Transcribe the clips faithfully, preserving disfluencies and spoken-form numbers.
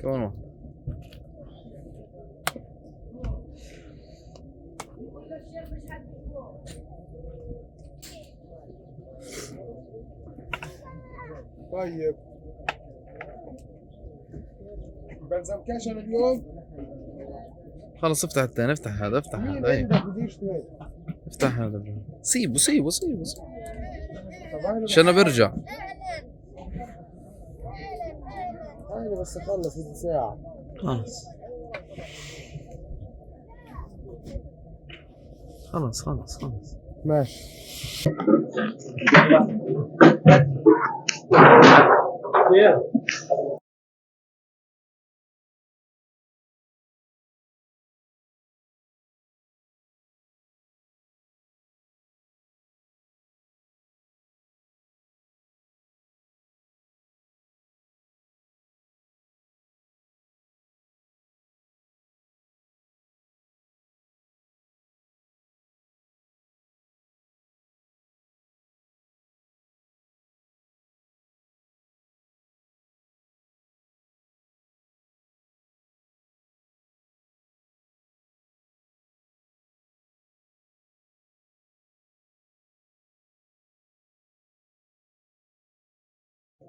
كمان واحد. طيب. بلزم كاشن اليوم. خلص، افتح التاني، افتح هذا، افتح مين هذا، اي. عندك؟ مدير شوي. افتح هذا. سيبو، سيبو، سيبو، سيبو. طب هاي عشان برجع. هاي بس خلص، نص ساعة. خلص. خلص، خلص، خلص. ماشي.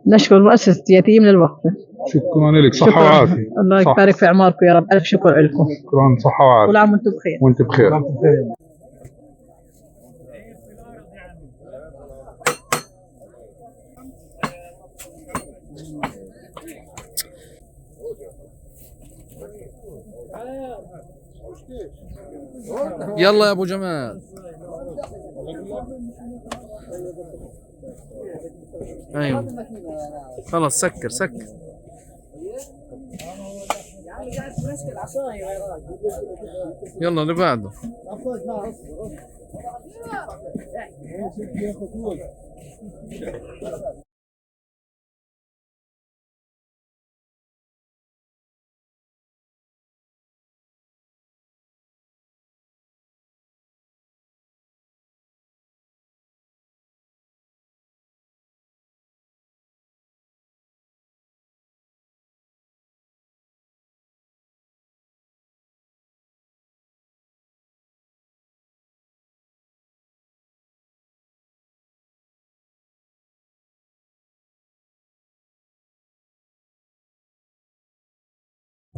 نشكر مؤسسة يتيم للوقفة. شكرًا لك، صحة شكرًا. وعافية. الله صح. يبارك في أعماركم يا رب، ألف شكر لكم. شكرًا، صحة وعافية. كل عام وأنتم بخير. وأنت بخير. يلا يا أبو جمال. أيوة. خلاص، سكر، سكر. يلا اللي بعده.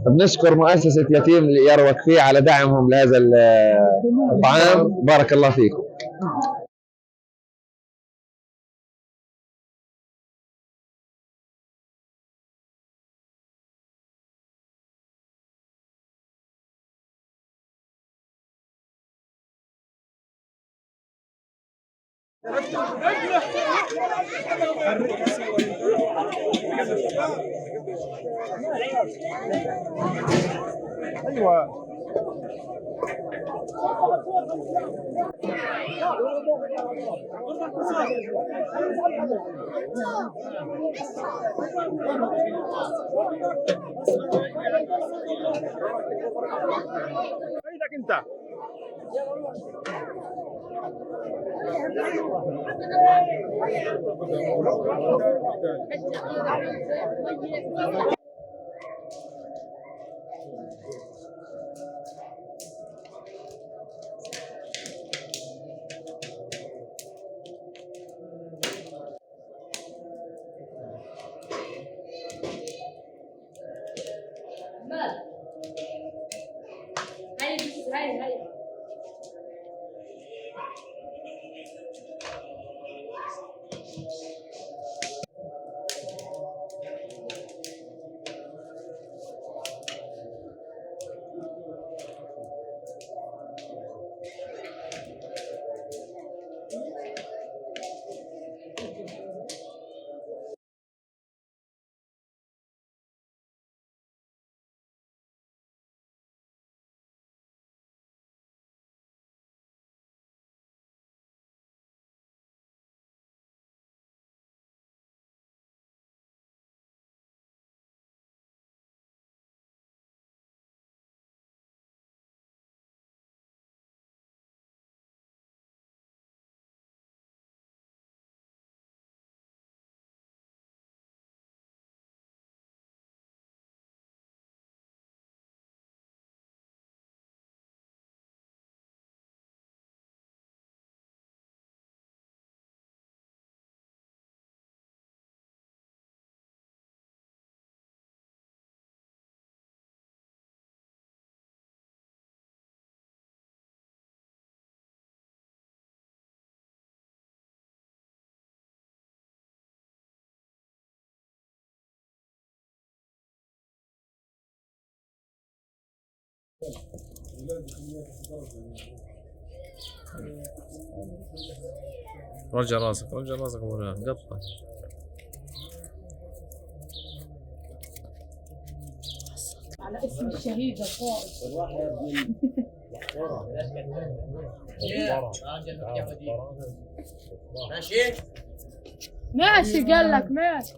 بنشكر مؤسسة يتيم ليار وكفي على دعمهم لهذا ال-، الطعام. بارك الله فيكم. أيوة. عيدك انت. رجع راسك، رجع راسك أبونا، قطع. على اسم الشهيد القائد. ماشي؟ ماشي، قال لك ماشي.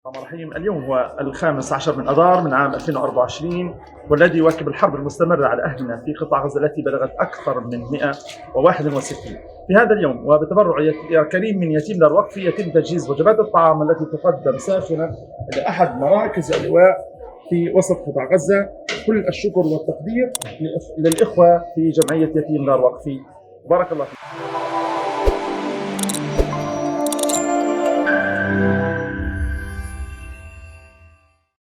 الرحمن الرحيم. اليوم هو الخامس عشر من أذار من عام ألفين وأربعة وعشرين، والذي يواكب الحرب المستمرة على أهلنا في قطاع غزة التي بلغت أكثر من مئة وواحد وستين. في هذا اليوم وبتبرع يت-، كريم من يتيم دار وقفي يتم تجهيز وجبات الطعام التي تقدم ساخنة لأحد مراكز اللواء في وسط قطاع غزة. كل الشكر والتقدير للإخ-، للإخوة في جمعية يتيم دار وقفي. بارك الله فيك.